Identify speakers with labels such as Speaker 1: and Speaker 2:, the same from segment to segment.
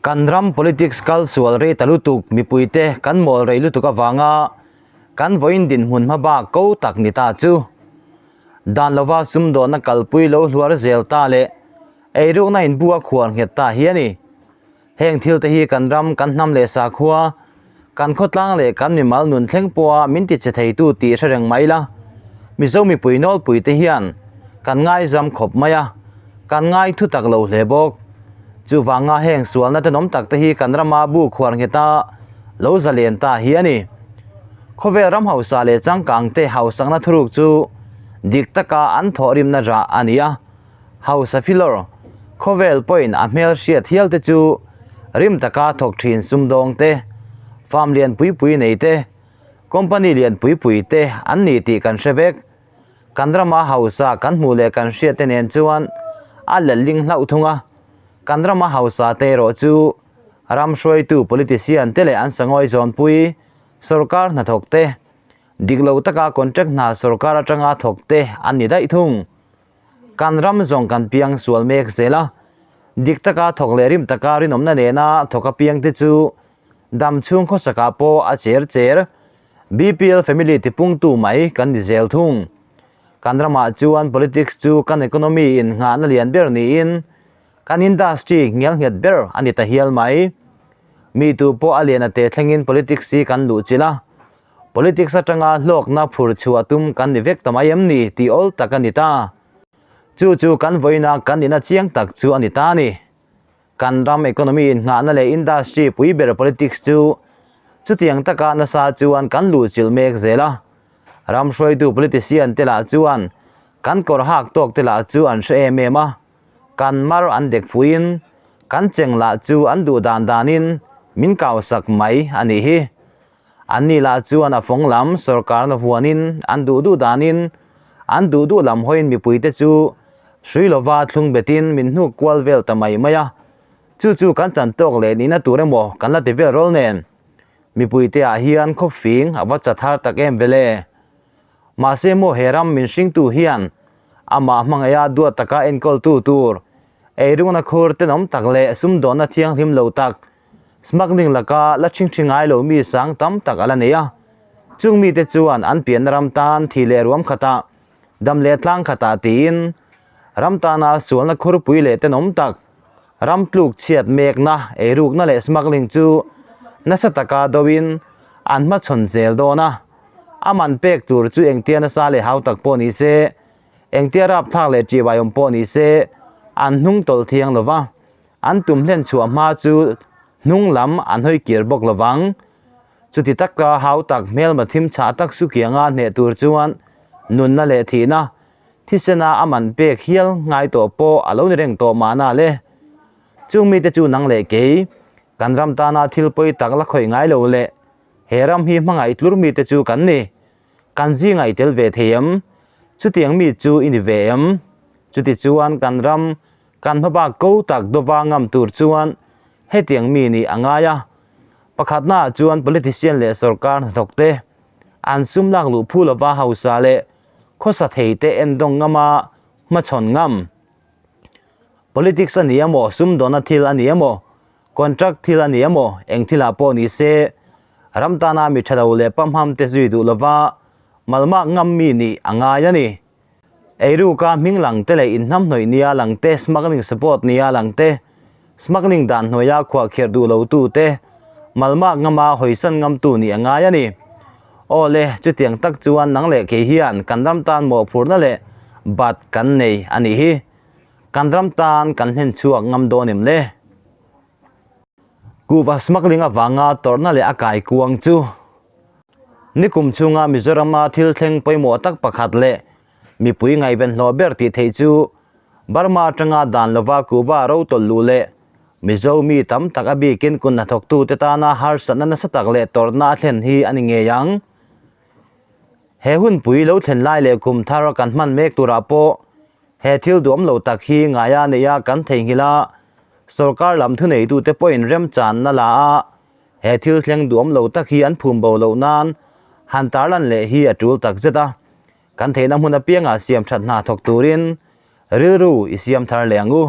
Speaker 1: Kan ram politics kal sual rei ta lutuk mipuite kan mawl rei lutuk avanga kan vawiin dinhmun hmabak ko tak ni ta chu. Dan lova sumdawnna kalpui lo hluar zel ta leh eirukna inbu a khuar nghet ta hi a ni. Heng thil te hi kan ram, kan hnam leh sakhua, kan khawtlang leh kan mimal nun thleng pawha min ti che theitu tih hre reng mai la. Mizo mipui nawlpui te hian kan ngaizam khawp mai a, kan ngai thu tak lo hle bawk. Chuvanga heng sualna tenawm tak te hi kan rama bu khuar ngheta lo zalen ta hi a ni. Khawvel ram hausa leh changkang te hausakna thuruk chu dik taka an thawhrimna rah a ni a. Hausa filawr, khawvel pawhin a hmel hriat hial te chu rim taka thawk thin sumdawng te, farm lian pui pui nei te, company lian pui pui te an ni tih kan hre vek. Kan rama hausa kan hmuh leh kan hriat te nen chuan a letling hlauh thung a, kan rama hausa te erawh chu ram hruaitu politician te leh an sangawi zawnpui sorkar hnathawk te, dik lo taka contract hna sorkar atanga thawk te an ni daih thung. Kan ram zawng kan piang sual mek zel a, dik taka thawk leh rim taka rinawmna nena thawk apiang te chu dam chhung khawsakah pawh a cher cher. BPL family tipungtu mai kan ni zel thung. Kan ramah chuan politics chu kan economy in nghahna lian ber niin kan industry ngelnghet ber a ni ta hial mai. Mi tu pawh a lian a te thlengin politics hi kan luh chilh a, Politics atanga hlawkna phur chhuah tum kan ni vek ta mai em ni tih awl tak a ni ta. Chu chu kan vawiina kan nihna chiang tak chu a ni ta a ni. Kan ram economy inngahna leh industry pui ber politics chu chutiang taka nasa chuan kan luhchilh mek zel a. Ram hruaitu politician te lah chuan kan kawr hak tawk te lah chu an hre em em a. Kan mar an dek fuiin kan cheng lah chu an duh dan danin min kausak mai a nih hi. An ni lah chuan a fawng lam sorkarna huanin an duh duh danin an duh duh lam hawiin mipuite chu hrui lova thlung betin min hnuk kual vel ta mai mai a. Chu chu kan chan tawk leh nihna tur emaw kan la ti vel rawl nen mipuite ah hian khawp fing a va cha thar tak em vele. Mahse maw he ram min hringtu hian amah hmangaiha duat taka enkawltu tur eirungna khur tenawm tak leh sumdawnna thianghlim lo tak Smuggling laka la ṭhingṭhi ngai lo mi sang tam tak a la nei a, chung mite chuan an pianna ram tan thi leh ruam khatah, dam leh tlang khatah tiin ram tana sualna khurpui leh tenawm tak, ram tluk chhiat mekna, eirukna leh smuggling chu nasa taka doin an hmachhawn zel dawn a. A man pek tur chu engtia nasa leh hau tak pawh ni se, engtia rapthlak leh ṭihbaiawm pawh ni se, an hnung tawlh thiang lo va. An tum hlen chhuah hma chu hnung lam an hawi kir bawk lo vang. Chuti taka hau tak hmelma thim chhah tak sukianga hneh tur chuan nunna leh thihna, thisena a man pek hial ngai tawh pawh a lo ni reng tawh mahna le. Chung mite chu nang leh kei, kan ram tana thil pawi tak la khawih ngai lo leh he ram hi hmangaih tlur mite chu kan ni. Kan zinga i tel ve thei em? Chutiang mi chu i ni ve em? Chuti chuan kan ram Kan hmabak ko tak dawva ngam tur chuan hetiang mi nih a ngai a, pakhatnaah chuan politician leh sorkar hnathawkte an sum lak luh phu lova hausa leh khawsa theite endawng ngama hmachhawn ngam. Politics a ni emaw, sumdawnna thil a ni emaw, contract thil a ni emaw, eng thilah pawh ni se, ram tana mi tha lo leh pamham te zui duh lova malmak ngam mi nih a ngai a ni. Eiruka hming lang te leh inhnamhnawih nia lang te, smuggling support nia lang te, smuggling dan hnuaia khuahkherh duh lo tu te, malmak ngama hawisan ngam tu nih a ngai a ni. Aw le, chutiang tak chuan nang leh kei hian kan ram tan mawhphurhna leh bat kan nei a nih hi. Kan ram tan kan hlen chhuak ngam dawn em le? Kuhva smuggling avanga tawrhna leh a kaikuang chu Nikum chhunga Mizorama thil thleng pawimawh tak pakhat leh mipui ngaihven hlawh ber tih theih chu Burma atanga dan lova Kuhva ro tawlh luh leh Mizo mi tam tak a bikin kun hnathawktute tana harsatna nasa tak leh tawrhna a thlen hi a ni ngei ang. He hunpui lo thlen lai leh kum thar kan hman mek turah pawh he thil duhawm lo tak hi ngaia neia kan theihnghilh a, sorkar lam thuneitute pawhin remchanna la a, He thil thleng duhawm lo tak hi an phum bo loh nan han tarlan leh hi a tul tak zet a, kan theihna hmun apiangah siam that hna thawk turin rilru i siam thar leh ang u.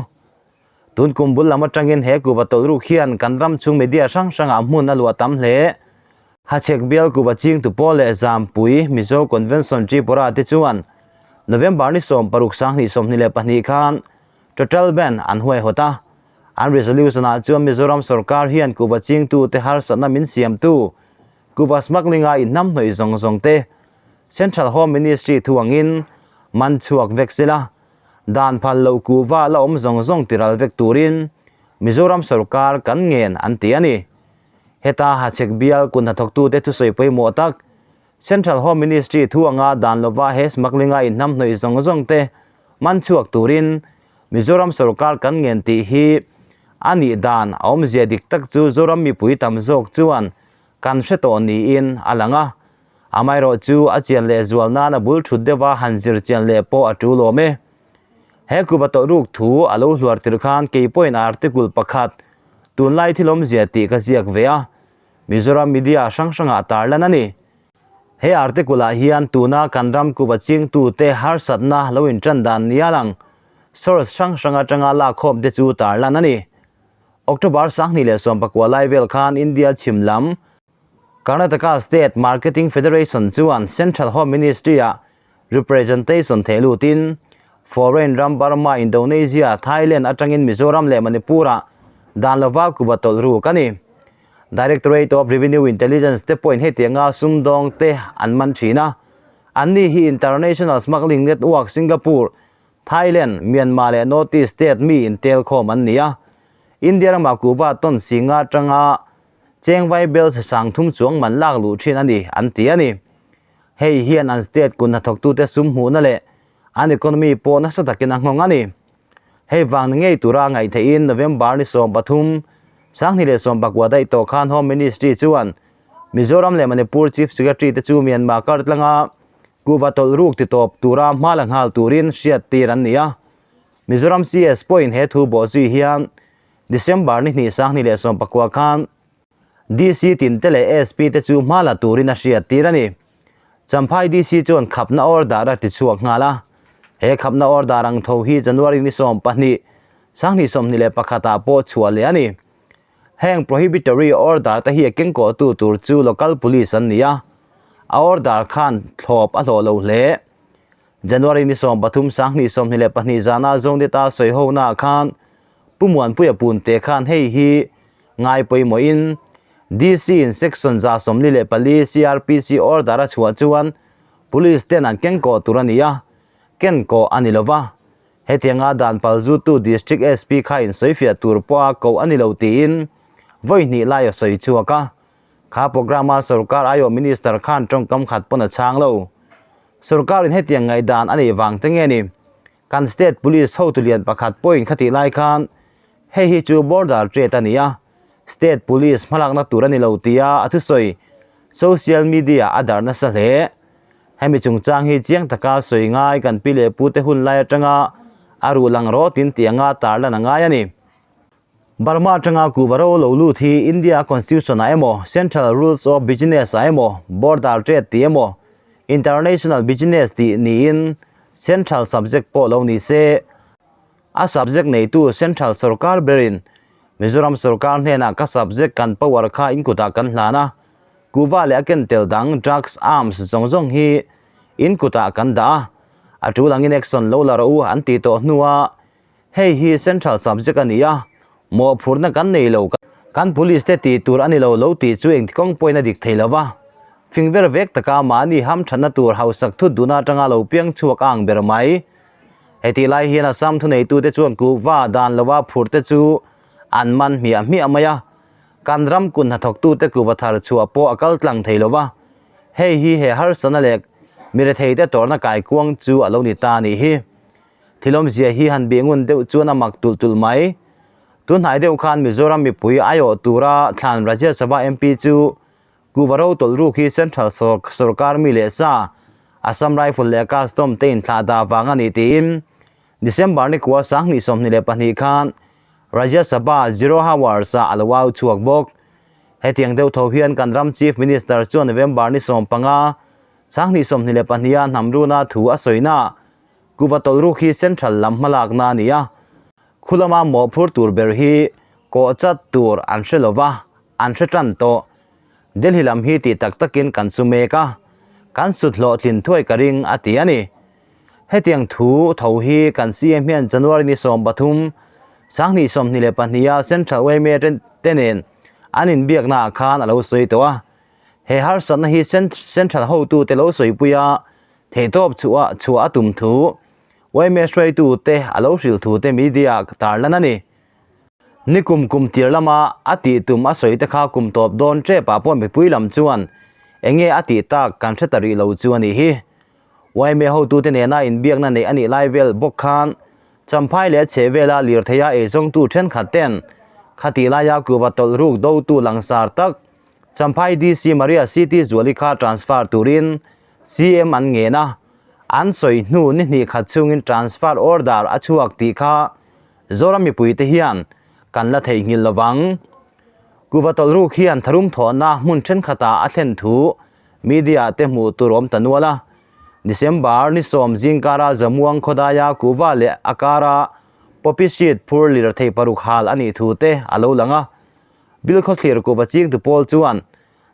Speaker 1: Tun kum bul lam atangin he kuva tawlh ruk hian kan ram chhung media hrang hrangah hmun a luah tam hle. Hachhek bial kuva chingtu pawl leh Zampui Mizo Convention Tripura te chuan November ni 16 2022 khan Total ban an huaihawt a. An resolution ah chuan Mizoram sorkar hian kuva chingtu te harsatna min siamtu kuva smuggling a inhnamhnawih zawng zawng te Central Home Ministry thuangin man chhuak vek sela Dan phal loh kuhva la awm zawng zawng tiral vek turin Mizoram sorkar kan ngen an ti a ni. Heta Hachhek bial kut hnathawktute thusawi pawimawh tak Central Home Ministry thu anga dan lova he smuggling-a inhnamhnawih zawng zawng te man chhuak turin Mizoram sorkar kan ngen tih hi a nih dan a awmzia dik tak chu Zoram mipui tam zawk chuan kan hre tawh niin a lang a. Amaherawh chu a chian leh zual nan a bul thut deuh a han zir chian leh pawh a tul awm e. He kuva tawlh ruk thu a lo hluar tir khan kei pawhin article pakhat tunlai thil awmzia tih ka ziak ve a, Mizoram media hrang hrangah tarlan a ni. He article ah hian tuna kan ram kuva chingtute harsatna lo intan dan nia lang source hrang hrang atanga lakkhawm te chu tarlan a ni. October 2019 lai vel khan India chhim lam Karnataka State Marketing Federation chuan Central Home Ministry-ah representation theh lutin foreign ram Burma, Indonesia, Thailand atangin Mizoram leh Manipur-ah dan lova kuva tawlh ruk a ni. Directorate of Revenue Intelligence te pawhin hetianga sumdawng te an man thin a. Anni hi International Smuggling Network Singapore, Thailand, Myanmar leh North East state mi intelkhawm an ni a. India ramah kuva tawn singa atanga Cheng vai bel sang thum chuang man lak luh thin a ni, an ti a ni. Hei hian an state kut hnathawktute sum hmuhna leh an economy pawh nasa takin a nghawng a ni. Hei vang ni ngei tura ngaih theihin November ni 13, 2019 daih tawh khan Home Ministry chuan Mizoram leh Manipur Chief Secretary te chu Myanmar kar tlanga kuhva tawlh ruk titawp tura hma la nghal turin hriattir an ni a. Mizoram CS pawhin he thu bawhzui hian December ni hnih 2019 khan DC tin te leh SP te chu hma la turin a hriat tir a ni. Champhai DC chuan khapna order a ti chhuak nghal a. He khapna order ang tho hi January ni 12, 2021 ah pawh chhuah leh a ni. Heng prohibitory order te hi a kengkawhtu tur chu local police an ni a. A order khan thlawp a hlawh lo hle. January ni 13, 2022 zana Zonita sawi hona khan Pu Muanpuia Punte khan hei hi ngai pawimawhin DC in Section 144 CrPC order a chhuah chuan Police ten an kengkawh tur a ni a, kenkawh a ni lova. Hetianga dan palzutu District SP kha insawifiah tur pawha koh a ni lo tiin vawi hnih lai a sawi chhuak a. Kha programme-a sorkar aiawh Minister khan tawngkam khat pawn a chhang lo. Sorkarin hetiang ngaihdan a neih vang te nge ni? Kan state police hotu lian pakhat pawhin khatih lai khan hei hi chu border trade a ni a, state police hmalakna tur a ni lo tia a thusawi social media a darh nasa hle. Hemi chungchang hi chiang taka sawi ngai kan pi leh pute hun lai atanga a ruh lang rawtin tih anga tarlan a ngai a ni. Burma atanga kuhva ro lo lut hi India Constitution ah emaw, Central Rules of Business ah emaw, Border Trade tih emaw, International Business tih niin Central subject pawh lo ni se, a subject neitu Central sorkar berin Mizoram sorkar hnenah ka subject kan power kha in kutah kan hlan a, kuhva leh a ken tel dang drugs, arms zawng zawng hi in kutah kan dah a, a tul angin action lo la rawh u an tih tawh hnuah Hei hi central subject a ni a, mawhphurhna kan nei lo. Kan police te tih tur a ni lo lo tih chu engti kawng pawhin a dik thei lo va. Fing ver vek taka mahni hamthatna tur hausak thut duhna atanga lo piang chhuak a ang ber mai. Hetih lai hian Assam thuneitute chuan kuhva dan lova phurh te chu an man hmiah hmiah mai a. Kan ram kun hnathawktute kuhva thar chhuah pawh a kal tlang thei lo va. Hei hi he harsatna leh miretheite tawrhna kaikuang chu a lo ni ta a nih hi. Thilawmzia hi han bih ngun deuh chuan a mak tulh tulh mai. Tunhnai deuh khan Mizoram mipui aiawh tura thlan Rajya Sabha MP chu Kuhva ro tawlh ruk hi Central sorkar mi leh sa, Assam Rifle leh Custom te inthlah dah vang a ni tiin December ni kua 2022 khan Rajya Sabha Zero Hours-ah a lo au chhuak bawk. Hetiang deuh tho hian kan ram Chief Minister chuan November ni 15, 2022 a hnam runa thu a sawina Kuhva tawlh ruk hi Central lam hmalakna a ni a. Khulama mawhphur tur ber hi kawh chat tur an hre lova, an hre tan tawh. Delhi lam hi tih tak takin kan chu mek a, kan sut hlawhtlin thuai ka ring a ti a ni. Hetiang thu tho hi kan CM hian January ni 13, 2022 a Central yma te nen an inbiakna ah khan a lo sawi tawh a. He harsatna hi Central hotute lo sawipui a, theihtawp chhuah chhuah a tum thu yma hruaitute a lo hrilh thu te media ah tarlan a ni. Nikum kum tir lama a tih tum a sawi te kha kum tawp dawn tep ah pawh mipui lam chuan enge a tih tak kan hre ta rih lo chu a nih hi. Yma hotute nena inbiakna neih a nih lai vel bawk khan Champhai leh chhehvela lirtheia eizawngtu thenkhat ten khatih laia kuva tawlh ruk dotu langsar tak Champhai DC Maria CT Zuali kha transfer turin CM an ngen a, an sawi hnu ni hnih khat chhungin transfer order a chhuak tih kha Zoram mipuite hian kan la theihnghilh lovang. Kuva tawlh ruk hian tharum thawhna hmun thenkhatah a thlen thu media te hmuh tur awm ta nual a. December ni sawm zingkara Zamuang khawdaia kuva leh a kara poppy seed phur lirthei paruk hal a nih thu te a lo lang a. Bilkhawthlir kuva chingtu pawl chuan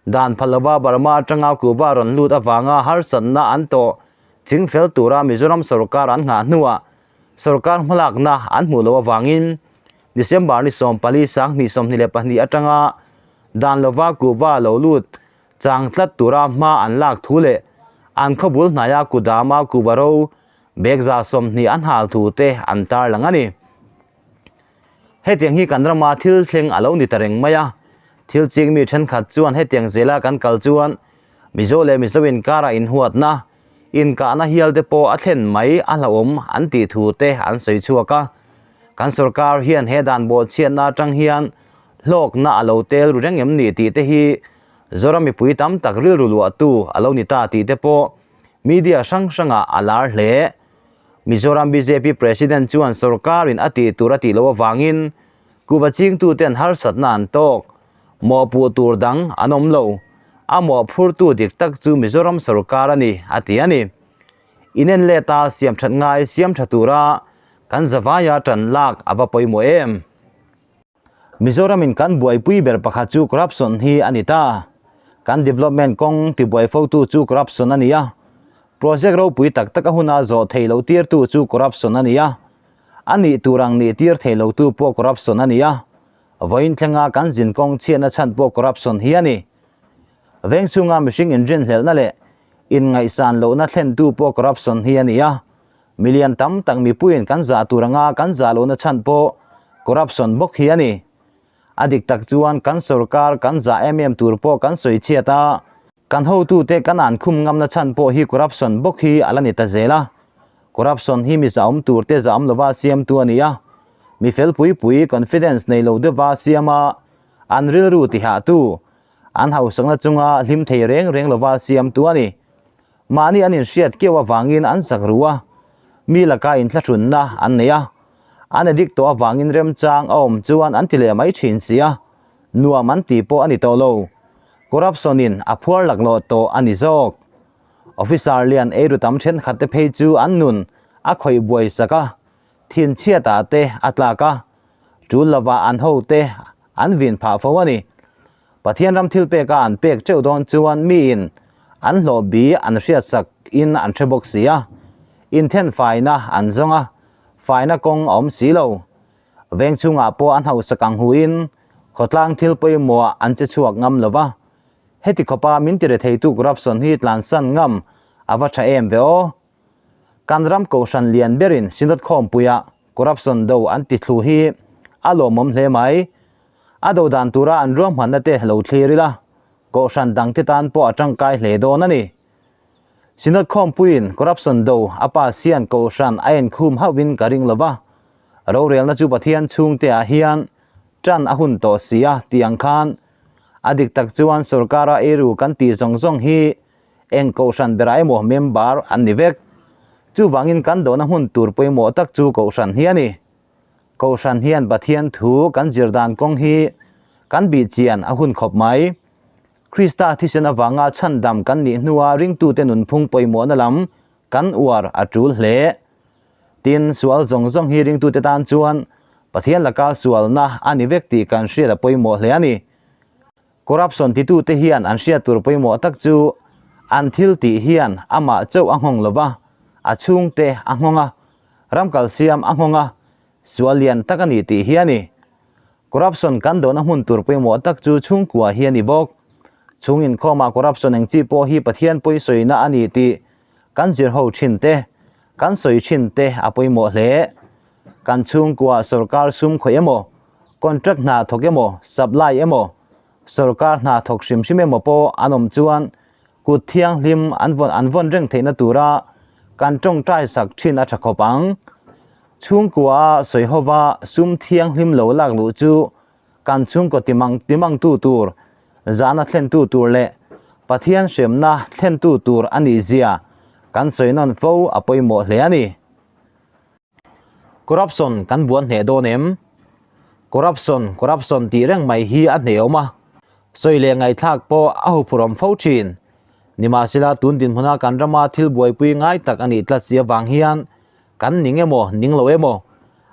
Speaker 1: dan phal lova Burma atanga kuva rawn lut avanga harsatna an tawh chingfel tura Mizoram sorkar an nghah hnuah sorkar hmalakna an hmuh loh avangin December ni 14 2022 atanga dan lova kuva lo lut chang tlat tura hma an lak thu leh an khawbul hnaia kudama kuva ro bag 20 an hal thu te an tarlang a ni. Hetiang hi kan rama thil thleng a lo ni ta reng mai a, thil ching mi thenkhat chuan hetiang zela kan kal chuan Mizo leh Mizo inkara inhuatna, inkahna hial te pawh a thlen mai a hlauhawm an tih thu te an sawi chhuak a. Kan sorkar hian he dan bawhchhiatna atang hian hlawkna a lo tel ru reng em ni tih te hi Zoram mipui tam tak rilru luahtu a lo ni ta tih te pawh media hrang hrangah a lar hle. Mizoram bjp President chuan sorkarin a tih tur a tih loh avangin kuva chingtuten harsatna an tawk. Mawhpuh tur dang an awm lo. A mawhphurtu dik tak chu Mizoram sorkar a ni, a ti a ni. Inen leta siam that ngai siam tha tura kan zavaia tan lak a va pawimawh em? Mizoramin kan buaipui ber pakhat chu corruption hi a ni ta. Kan development kawng tibuai fotu chu corruption a ni a. Project ropui tak tak a huna zawh thei lo tirtu chu corruption a ni a. A nih tur ang nih tir thei lotu pawh corruption a ni a. Vawiin thlenga kan zin kawng chhiatna chhan pawh corruption hi a ni. Veng chhunga mihring inrinhlelhna leh inngaihsan lohna thlentu pawh corruption hi a ni a. Million tam tak mipuiin kan zah tur anga kan zah lohna chhan pawh corruption bawk hi a ni. A dik tak chuan kan sorkar kan zah em em tur pawh kan sawi chhiat a, kan hotute kan an khum ngamna chhan pawh hi corruption bawk hi a la ni ta zel a. Corruption hi mi zahawm tur te zahawm lova siamtu a ni a, mi fel pui pui confidence nei lo deuhva siam a, an rilru tihahtu, an hausakna chunga hlim thei reng reng lova siamtu a ni. Mahni an inhriat keuh avangin an zak ru a, mi laka inthlahrunna an nei a, an addict tawh avangin remchang a awm chuan an ti leh mai thin si a, nuam an tih pawh a ni tawh lo. Corruption in a phuar laklawh tawh a ni zawk. Officer lian eiru tam thenkhat te phei chu an nun a khawih buai sak a, thinchhiatah te a tlak a, tul lovah an hote an vin phah fo a ni. Pathian ram thil peka an pek teuh dawn chuan miin an hlawh bi an hriatsak in an hre bawk si a, inthen faina an zawng a, faina kawng a awm si lo. Veng chhungah pawh an hausak ang huin khawtlang thil pawimawh an che chhuak ngam lo va, heti khawpa min ti retheitu corruption hi tlansan ngam a va tha em ve aw. Kan ram kohhran lian berin Synod khawmpuia corruption do an ti thlu hi a lawmawm hle mai. A do dan tura an ruahmanna te lo thlir ila, kohhran dangte tan pawh a tangkai hle dawn a ni. Synod khawmpuiin corruption do a pass hian kohhran a enkhum hauhvin ka ring lova, rorelna chu Pathian chhungteah hian tan a hun tawh si a tih ang khan a dik tak chuan sorkara eiru kan tih zawng zawng hi eng kohhran berah emaw member an ni vek. Chuvangin kan dona hmun tur pawimawh tak chu kohhran hi a ni. Kohhran hian Pathian thu kan zir dan kawng hi kan bih chian a hun khawp mai. Krista thisen avanga chhandam kan nih hnua ringtute nunphung pawimawhna lam kan uar a tul hle. Tin, sual zawng zawng hi ringtute tan chuan Pathian laka sualna a ni vek tih kan hriat a pawimawh hle a ni. Corruption titute hian an hriat tur pawimawh tak chu an thil tih hian amah chauh a nghawng lova, a chhungte a nghawng a, ram kalsiam a nghawng a, sual lian tak a ni tih hi a ni. Corruption kan dawhna hmun tur pawimawh tak chu chhungkua hi a ni bawk. Chhung inkhawmah corruption eng chi pawh hi Pathian pawisawina a ni tih kan zir ho thin te, kan sawi thin te a pawimawh hle. Kan chhungkua sorkar sum khawih emaw, contract hna thawk emaw, supply emaw, sorkar hna thawk hrim hrim emaw pawh an awm chuan kut thianghlim an vawn an vawn reng theihna tura kan tawngtai sak thin a tha khawp ang. Chhungkua a sawi hova sum thianghlim lo lak luh chu kan chhungkaw timang timangtu tur, zahna thlentu tur leh Pathian hremna thlentu tur a nih zia kan sawi nawn fo a pawimawh hle a ni. Corruption kan buan hneh dawn em? Corruption, corruption tih reng mai hi a hnehawm a, sawi leh ngaihthlak pawh a huphurhawm fo thin. Nimahsela tun dinhmuna kan rama thil buaipui ngai tak a nih tlat si avang hian kan ning emaw ning lo emaw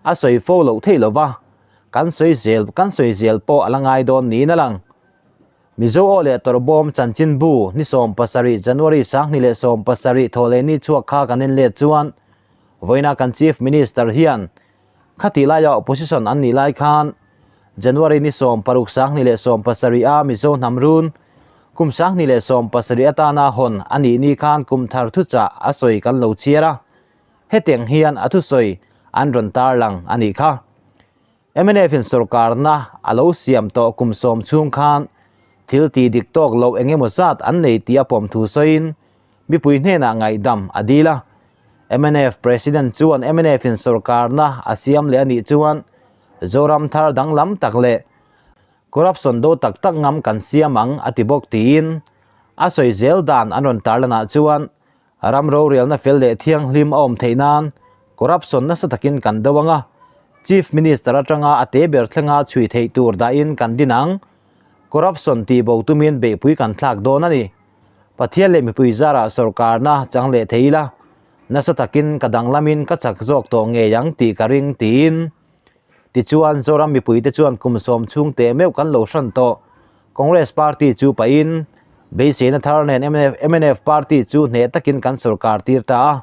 Speaker 1: a sawi fo loh theih lova, kan sawi zel kan sawi zel pawh a la ngai dawn niin a lang. Mizo aw leh tawrhbawm chanchinbu ni 17 January 2017 thawhlehni chhuak kha kan en let chuan Vawiina kan Chief Minister hian khatih laia opposition an nih lai khan January ni 16 2017 a Mizo hnam run kum 2017 atana hawn a nih ni khan kum thar thuchah a sawi kan lo chhiar a, hetiang hian a thusawi an rawn tarlang a nih kha. Mnf in sorkarna a lo siam tawh kum sawm chhung khan thil tih dik tawk loh eng emaw zat an nei tih a pawm thu sawiin mipui hnenah ngaihdam a dil a. Mnf President chuan mnf in sorkarna a siam leh a nih chuan Zoram thar danglam tak leh corruption do tak tak ngam kan siam ang a ti bawk tiin a sawi zel dan an rawn tarlanah chuan Ram rorelna fel leh thianghlim a awm theih nan corruption nasa takin kan do ang a, Chief Minister atanga a te ber thlenga chhui theih tur dahin kan din ang. Corruption tih bo tumin beihpui kan thlak dawn a ni. Pathian leh mipui zarah sorkarna chang leh thei ila, nasa takin ka danglamin ka chak zawk tawh ngei ang tih ka ring tiin. Tichuan, Zoram mipuite chuan kum sawm chhung teh meuh kan lo hran tawh. Congress party chu pahin beiseina thar nen mnf party chu hneh takin kan sorkar tir ta a.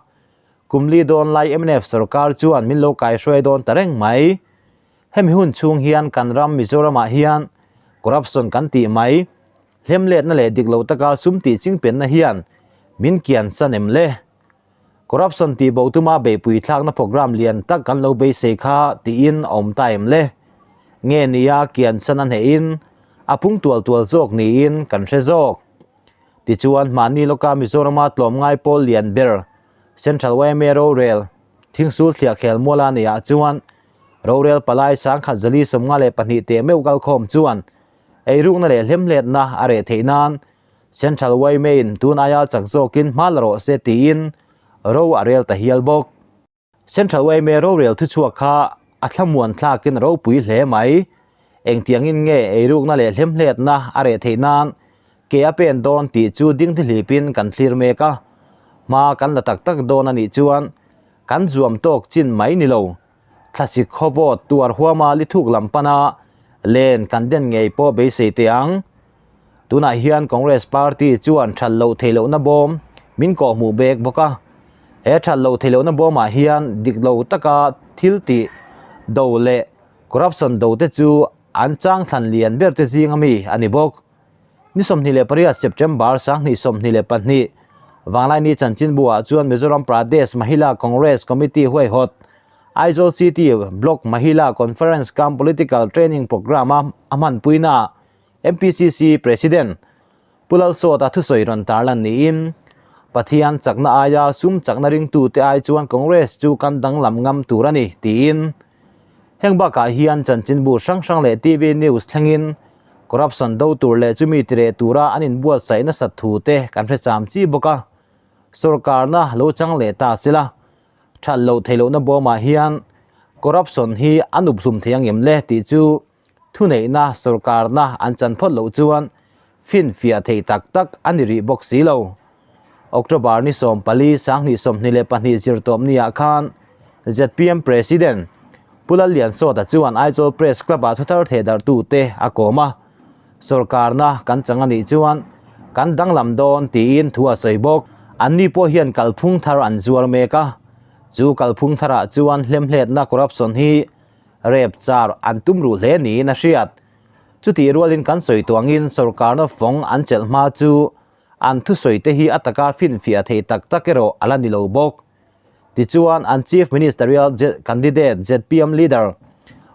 Speaker 1: Kum li dawn lai mnf sorkar chuan min lo kaihruai dawn ta reng mai. Hemi hun chhung hian kan ram Mizoramah hian corruption kan tih mai, hlemletna leh dik lo taka sum tih chingpenna hian min kian san em le? Corruption tih bo tuma beihpui thlakna program lian tak kan lo beisei kha tiin a awm ta em le? Nge nia kian san a hnehin a pung tual tual zawk niin kan hre zawk. Tichuan mahni lawka Mizorama tlawmngai pawl lian ber Central yma rorel Thingsul thliah khel muala neihah chuan rorel palai sangkhat zali 52 teh meuh kalkhawm chuan eirukna leh hlemhletna a reh theih nan Central yma in tun aia chak zawkin hma la rawh se tiin ro a rel ta hial bawk. Central yma rorel thuchhuak kha a thlamuan thlakin a ropui hle mai. Engtiangin nge eirukna leh hlemhletna a reh theih nan ke a pen dawn tih chu ding thlahlipin kan thlir mek a. Hma kan la tak tak dawn a nih chuan kan zuam tawk chin mai ni lo. Thlasik khawvawt tuar huama lithuk lam pana len kan den ngei pawh beisei teh ang. Tunah hian Congress party chuan that loh theih lohna bawm min kawhhmuh bek bawk a. He that loh theih lohna bawmah hian dik lo taka thil tih do leh corruption do te chu an chang thlan lian ber te zinga mi a ni bawk. Ni 28 September 2022 Vanglaini chanchinbu-ah chuan Mizoram Pradesh Mahila Congress Committee huaihawt Aizawl City Block Mahila Conference cum Political Training Programme-a a hmanpuinaah MPCC President Pu Lalsawta thusawi rawn tarlan niin, Pathian chakna aia sum chakna ringtute ai chuan Congress chu kan danglam ngam tur a ni, tiin. Heng bakah hian chanchinbu hrang hrang leh TV news thlengin corruption do tur leh chumi tireh tura an inbuatsaih nasat thu te kan hre cham chi bawk a. Sorkarna lo chang leh ta sela, that loh theih lohna bawmah hian corruption hi a nup hlum thei ang em le tih chu Thuneihna sorkarna an chan phawt loh chuan finfiah theih tak tak a ni rih bawk si lo. October ni 14 22 zirtawpniah khan zpm President Pu Lalliansawta chuan Aizawl Press Club-ah thuthar thehdarhtute a kawm a, Sawrkarna kan chang a nih chuan kan danglam dawn tiin thu a sawi bawk. Anni pawh hian kalphung thar an zuar mek a, chu kalphung tharah chuan hlemhletna corruption hi rep char an tum ruh hle niin a hriat. Chutih rualin kan sawi tuangin sawrkarna fawng an chelh hma chu an thusawi te hi a taka finfiah thei tak tak erawh a la ni lo bawk. Tichuan, an Chief Ministerial candidate zpm leader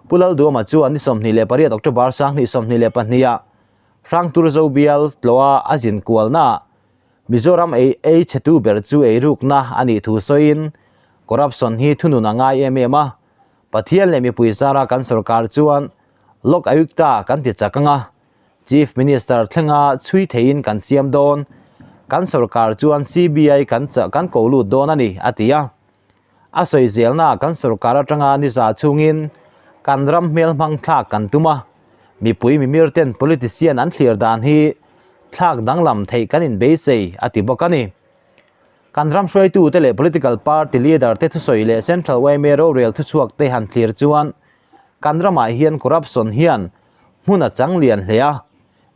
Speaker 1: Pu Lalduama chuan ni 28 October 2022 ah Hrangturzo bial tlawha a zin kualnaah Mizoram ei ei chhetu ber chu eirukna a nih thu sawiin corruption hi thunun a ngai em em a, Pathian leh mipui zara kan sorkar chuan Lok Ayukta kan ti chak anga Chief Minister thlenga chhui theiin kan siam dawn, kan sorkar chuan CBI kan kan ko lut dawn a ni, a ti a. A sawi zelnaah kan sorkar atanga niza chhungin kan ram hmel hmang thlak kan tum a, mipui mimir ten politician an thlir dan hi thlak danglam theih kan inbeisei, a ti bawk a ni. Kan ram hruaitute leh political party leader te thusawi leh Central yma rorel thuchhuak te han thlir chuan kan ramah hian corruption hian hmun a chang lian hle a,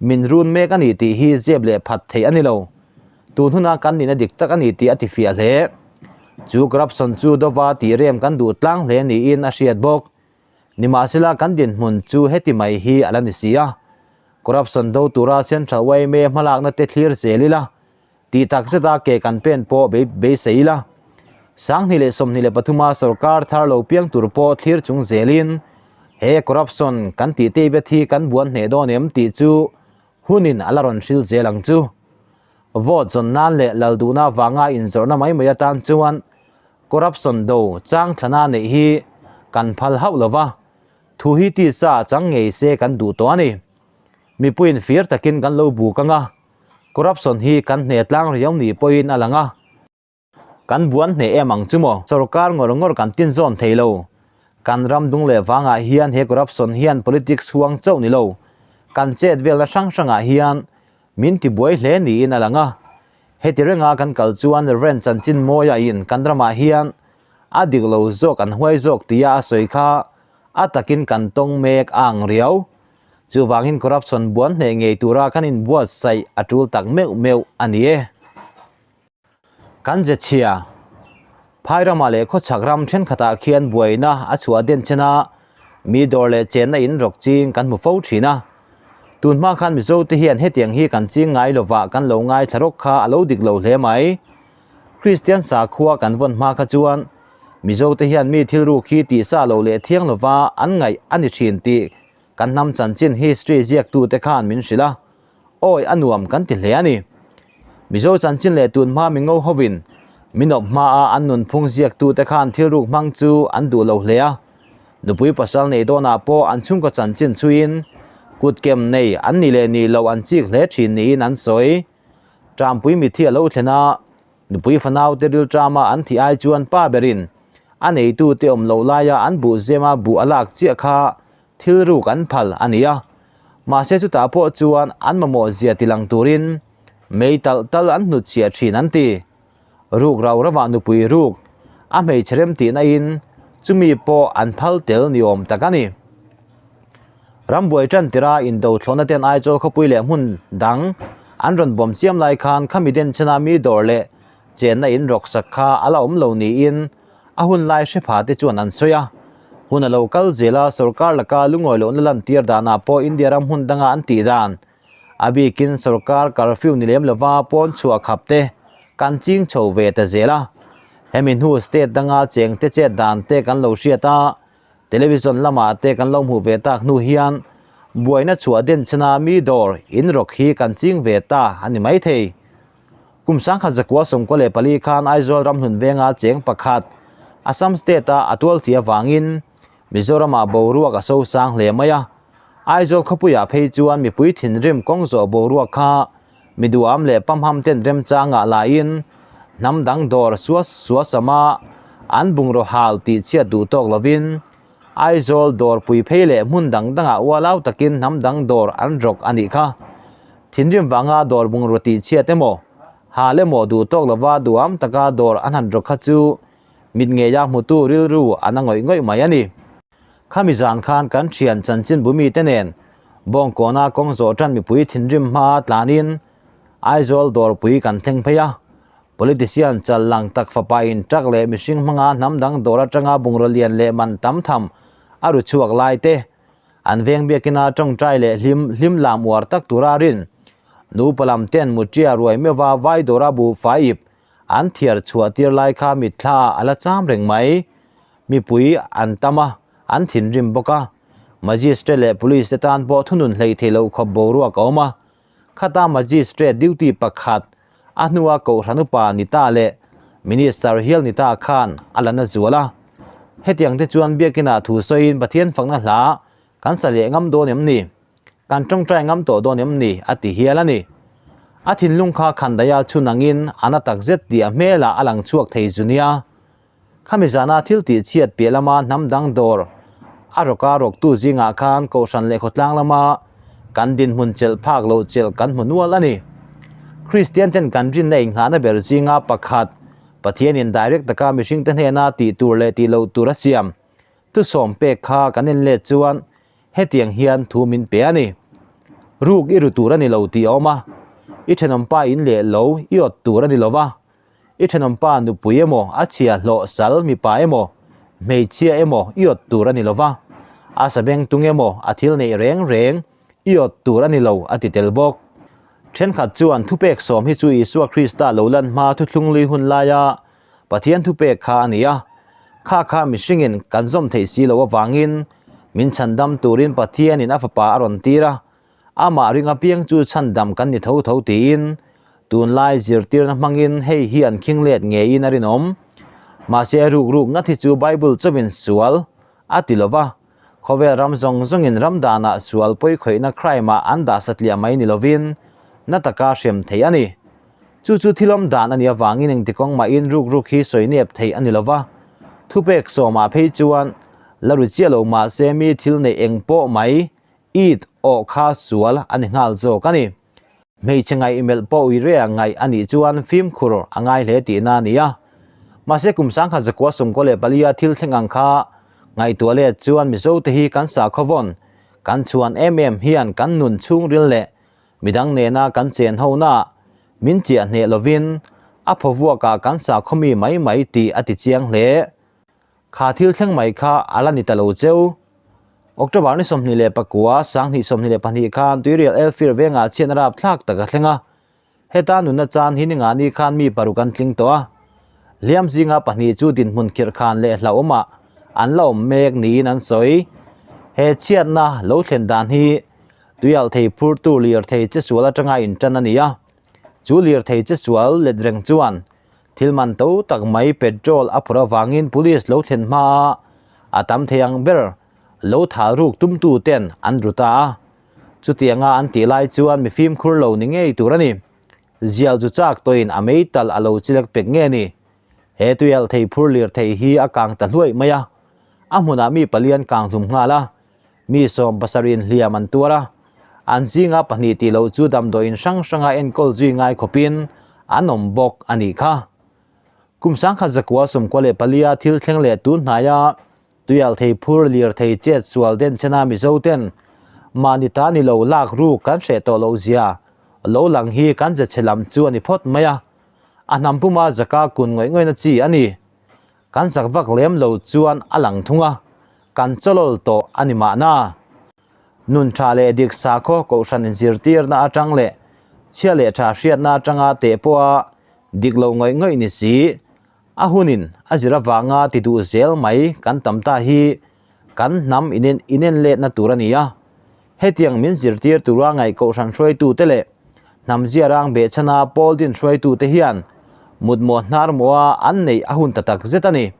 Speaker 1: min run mek a ni tih hi zep leh phat theih a ni lo. Tun huna kan nihna dik tak a ni tih a ti fiah hle. Chu corruption chu dova tih rem kan duh tlang hle niin a hriat bawk. Nimahsela kan dinhmun chu heti mai hi a la ni si a. Corruption do tura Central yma hmalakna te thlir zel ila, Tih tak zeta ke kan pen pawh beisei ila. 2023 a sorkar thar lo piang tur pawh thlir chung zelin he corruption kan tih tei vet hi kan buan hneh dawn em tih chu hunin a la rawn hril zel ang chu. Vote zawn nan leh lal duhna avanga inzawrhna mai mai atan chuan corruption do chang thlana neih hi kan phal hauh lova, thu hi tisa chang ngei se kan duh tawh a ni. Mipuiin fir takin kan lo buk anga. Corruption hi kan hne tlang riau ni pawhin a lang a, kan buan hneh em ang chu maw? Sorkar ngawr ngawr kan tin zawn thei lo. Kan ram dung leh vangah hian he corruption hian politics huang chauh ni lo, kan chet velna hrang hrangah hian min ti buai hle niin a lang a. Heti renga kan kal chuan Rev. Chanchin Mawia in kan ramah hian a dik lo zawk an huai zawk tia a sawi kha a takin kan tawng mek a ang riau. Chuvangin corruption buan hneh ngei tura kan inbuatsaih a tul tak meuh meuh a ni e. Kan ze chhia, phai ramah leh khawchhak ram thenkhatah khian buaina a chhuah den chen a, mi dawr leh chenna in rawk ching kan hmu fo thin a. Tun hma khan Mizote hian hetiang hi kan ching ngai lovah kan lo ngaithla rawk kha a lo dik lo hle mai. Kristian sakhua kan vawn hma kha chuan Mizote hian mi thil ruk hi tihsa lo leh thiang lova an ngaih a ni thin tih kan hnam chanchin history ziaktute khan min hrilh a, awi a nuam kan ti hle a ni. Mizo chanchin leh tun hma mingo hovin min awp hmaa an nunphung ziaktute khan thil ruk hmang chu an duh lo hle a, nupui pasal nei dawnah pawh an chhungkaw chanchin chhuiin kutkem nei an ni leh ni lo an chik hle thin niin an sawi. Ṭampui mithi a lo thlen a, nupui fanaute rilṭama an thih ai chuan pa berin a neitute awm loh laia an buh zema buh a lak chiah kha thil ruk an phal a ni a. Mahse chutah pawh chuan an mamawh zia tilang turin mei talh tal an hnutchhiah thin an ti. Ruk rau ramah nupui ruk a hmeichhe rem tihna in chumi pawh an phal tel ni awm tak a ni. Rambuai tan tira indo thlawhna ten Aizawl khawpui leh hmun dang an rawn bawm chiam lai khan khami den chena mi dawr leh chenna in rawk sak kha a la awm lo niin a hun lai hre pha te chuan an sawi a. Hun a lo kal zel a, sorkar laka lungawi lohna lantir danah pawh India ram hmun danga an tih dan a bikin sorkar curfew ni lem lova pawn chhuah khap te kan ching chho ve ta zel a. Hemi hnu state danga cheng te chet dan te kan lo hriat a, Television lamah te kan lo hmuh ve tak hnu hian buaina chhuah den chena mi dawr in rawk hi kan ching ve ta a ni maithei. Kum 1994 khan Aizawl ramhlun venga cheng pakhat Assam state a a tual thih avangin Mizoramah boruak a so sang hle mai a. Aizawl khawpuiah phei chuan mipui thinrim kawng zawh boruak kha Mi duham leh pamham ten remchangah lahin hnam dang dawr suas suasama an bungraw hal tih chhiat duh tawk lovin Aizawl dawrpui phei leh hmun dang dangah ualau takin hnam dang dawr an rawk a nih kha. Thinrim vanga dawr bungraw tih chhiat emaw, hal emaw duh tawk lova duham taka dawr an han rawk kha chu mit ngeia hmutu rilru an a ngawih ngawih mai a ni. Khami zan khan kan thian chanchinbu mite nen Bawngkawna kawng zawh tan mipui thinrim hmaa tlanin Aizawl dawrpui kan thleng phei a. Politician chal lang tak fapain truck leh mihring hmanga hnam dang dawr atanga bungraw lian leh man tam tham a ru chhuak lai te, an veng biakina tawngtai leh hlim hlim lam uar tak tura rin nupa lam ten mutia ruai meuha vai dawra buhfai ip an thiar chhuah tir lai kha mitthla a la cham reng mai. Mipui an tam a, an thinrim bawk a. Magistrate leh Police te tan pawh thunun hleih theih loh khawp boruak a awm a. Khata Magistrate duty pakhat a hnua Kohhran upa ni ta leh Minister hial ni ta khan a la na zual a. Hetiang te chuan biakinah thu sawiin Pathian fakna hla kan sa leh ngam dawn em ni? Kan tawngtai ngam tawh dawn em ni? a ti hial a ni. A thinlung kha khandaia chhun angin a na takzet tih a hmelah a lang chhuak thei zu nia. Khami zana thil tih chhiat piah lama hnam dang dawr a rawka rawktu zingah khan Kohhran leh khawtlang lama kan dinhmun chelh phak loh chelh kan hmu nual a ni. Kristian ten kan rinna inghahna ber zinga pakhat Pathianin direct taka mihringte hnena tih tur leh tih loh tur a siam thusawm pek kha kan inlet chuan hetiang hian thu min pe a ni. Ruk i ru tur a ni lo tih a awm a, i thenawmpa in leh lo i awt tur a ni lo va, I thenawmpa nupui emaw, a chhia hlawh sal mipa emaw, hmeichhia emaw i awt tur a ni lo va, a sabeng tung emaw a thil neih reng reng i awt tur a ni lo a ti tel bawk. Thenkhat chuan thupek sawm hi chu Isua Krista lo lan hma thuthlunglui hun laia Pathian thupek kha a ni a, kha kha mihringin kan zawm theih si loh avangin min chhandam turin Pathianin a fapa a rawn tir a, Amah ring apiang chu chhandam kan ni tho tho tiin tunlai zirtirna hmangin hei hi an khing let ngeiin a rinawm. Mahse ruk ruk ngat hi chu Bible chawin sual a ti lo va, khawvel ram zawng zawngin ram danah sual pawikhawihna crime ah an dah satliah mai ni lovin na taka hrem theih a ni. Chu chu thilawm dan a nih avangin engtikawng mahin ruk ruk hi sawi nep theih a ni lo va, thupek sawmah phei chuan la ru chiah lo mahse mi thil neih eng pawh mai It aw kha sual a ni nghal zawk a ni. Hmeichhe ngaih melh pawh ui rea ngaih a nih chuan fimkhur a ngai hle tihna a ni a. Mahse kum sangkhat zakua 94 a thil thleng ang kha ngaihtuah let chuan Mizote hi kan sakhaw vawn, kan chhuan em em hian kan nun chhungril leh midang nena kan chen hona min chiah hneh lovin a phawvuakah kan sakhaw mi mai mai tih a ti chiang hle. Kha thil thleng mai kha a la ni ta lo cheu. October ni 29, 2022 khan Tuirial Elfir vengah chhiatna rapthlak tak a thleng a. Heta nunna chan hi ningani khan mi paruk an tling tawh a. Hliam zinga pahnih chu dinhmun khirhkhan leh hlauhawmah an la awm mek niin an sawi. He chhiatna lo thlen dan hi tuialhthei phurtu lirthei chesual atanga intan a ni a. Chu lirthei chesual let reng chuan Thil man to tak mai petrol a phurh avangin police lo thlen hma a, a tam thei ang ber lo thal ruk tumtu ten an ru ta a. Chutianga an tih lai chuan mi fimkhur lo ni ngei tur a ni. Zial chu chak tawhin a mei tal a lo chilek pek nge ni. He tuialh thei phur lir thei hi a kang ta hluaih mai a. A hmunah mi palian kang hlum nghal a. Mi 70 in hliam an tuar a, an zinga pahnih tih loh chu damdawiin hrang hranga enkawl zui ngai khawpin an awm bawk a nih kha. Kum 1994 a thil thleng leh tun hnaia tuialh thei phur lirthei chet sual denchhena Mizo ten mahni ta ni lo lak ruk kan hreh tawh loh zia lo lang hi kan ze chhe lam chu a ni phawt mai a, a hnam puma zaka kun ngawih ngawihna chi a ni. Kan zak vak lem lo chuan a lang thung a, kan chawlawl tawh a ni mahna. Nun tha leh dik sakhaw kohhran inzirtirna atang leh chhia leh tha hriatna atanga teh pawha dik lo ngawih ngawih ni si, a hunin a zir avanga ti duh zel mai kan tam ta hi kan hnam inenletna tur a ni a. Hetiang min zirtir tura ngaih kohhran hruaitute leh hnam ziarang behchhana pawl din hruaitute hian mutmawh hnar mawha an neih a hun ta tak zet a ni.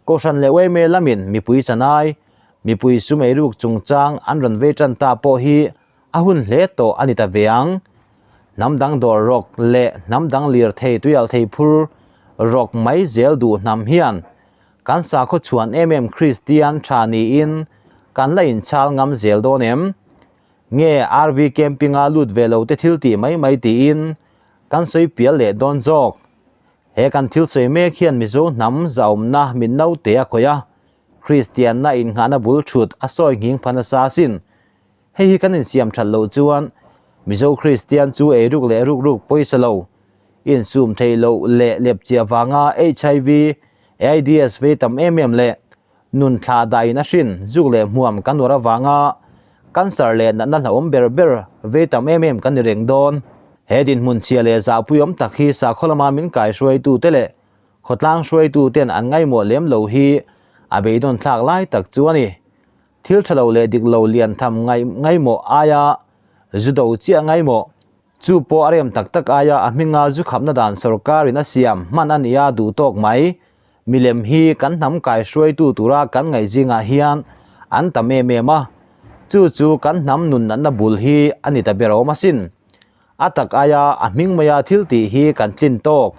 Speaker 1: Kohhran leh yma lamin mipui chanai, mipui sum eiruk chungchang an rawn vei tan ta pawh hi a hun hle tawh a ni ta ve ang. Hnam dang dawr rawk leh hnam dang lirthei tuialthei phur rawk mai zel duh hnam hian Kan sakhaw chhuan em em Kristian tha niin kan la inchhal ngam zel dawn em? Nge RV camping-a lut ve lo te thil tih mai mai tiin kan sawi pial leh dawn zawk? He kan thil sawi mek hian Mizo hnam zahawmna min naute a khawih a. Kristianna innghahna bul thut a sawi nghing pha nasa asin. Hei hi kan insiam that loh chuan Mizo Kristian chu eiruk leh rukruk pawisa lo, insum theih loh leh lepchiah vanga HIV, AIDS vei tam em em leh nun thla dahin a hrin zuk leh hmuam kan uar avanga cancer leh natna hlauhawm ber ber vei tam em em kan ni reng dawn. He dinhmun chhia leh zahpuiawm tak hi sakhaw lama min kaihruaitute leh khawtlang hruaituten an ngaimawh lem lo hi a beidawn thlak lai tak chu a ni. Thil tha lo leh dik lo lian tham ngaimawh aia zu do chiah ngaimawh. Chu pawh a rem tak tak aia a hminga zu khapna dan sorkarin a siam hman a nia duh tawk mai. Milem hi kan hnam kai hruaitu tura kan ngaih zingah hian an tam em em a. Chu chu kan hnam nun natna bul hi a ni ta ber awm asin. A tak aia a hming maia thil tih hi kan tlin tawk.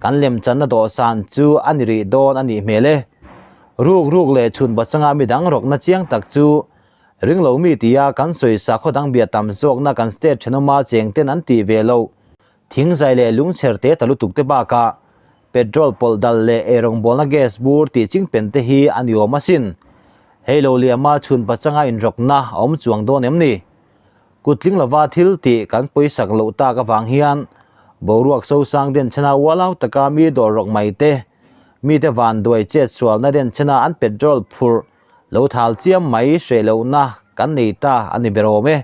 Speaker 1: Kan lemchanna dawhsan chu a ni rih dawn a nih hmel e. Ruk ruk leh chhun bachanga midang rawkna chiang tak chu ringlo mi tia kan sawi sakhaw dang bia tam zawkna kan state thenawma cheng ten an tih ve loh. Thingzai leh lungchher te ta lutuk te bakah petrol pawlh dal leh eirawngbawlna gas bur tih chingpen te hi a ni awm asin. Hei lo liama chhun pachanga inrawkna a awm chuang dawn em ni? Kutling lova thil tih kan pawisak loh tak avang hian boruak sosang denchhena ualau taka mi dawr rawk mai te, mite vanduai chet sualna denchhena an petrol phurh lo thal chiam mai hreh lohna kan nei ta a ni ber awm e.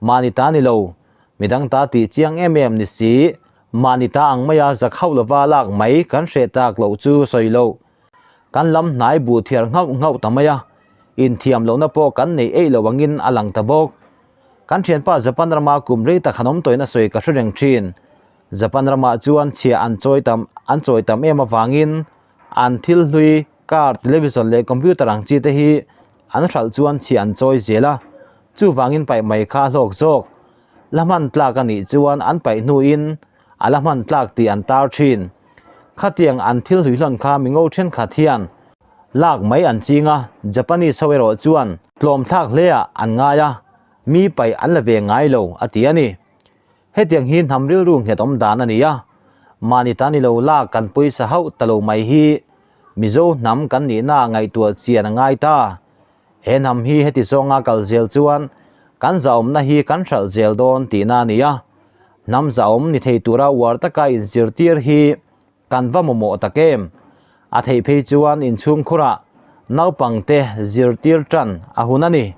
Speaker 1: Mahni ta ni lo, midang ta tih chiang em em ni si, mahni ta ang maia zak hauh lova lak mai kan hreh tak loh chu sawi loh. Kan lam hnai buh thiar nghauh nghauh ta mai a, inthiam lohna pawh kan neih eih lo angin a lang ta bawk. Kan thianpa Japan rama kum rei tak han awm tawhin a sawi ka hre reng thin. Japan ramah chuan chhia an chawi tam an chawi tam em avangin an thil hlui, car, television leh computer ang chi te hi an hralh chuan chhia an chawi zel a, chuvangin paih mai kha a hlawk zawk. La hman tlak a nih chuan an paih hnuin a la hman tlak tih an tar thin. Khatiang an thil hluihlawn kha mingo thenkhat hian lak mai an ching a, Japanese ho erawh chuan tlawm thlak hleah an ngai a, mi paih an la ve ngai lo a ti a ni. Hetiang hi hnam rilru nghet awm dan a ni a, mahni ta ni lo lak kan pawisa hauh ta lo mai hi Mizo hnam kan nihna ngaihtuah chian a ngai ta. He hnam hi heti zawnga kal zel chuan kan zahawmna hi kan hralh zel dawn tihna a ni a, hnam zahawm ni thei tura uar taka inzirtir hi kan va mamawh tak em? A theih phei chuan inchhungkhurah naupangte zirtir tan a hun a ni.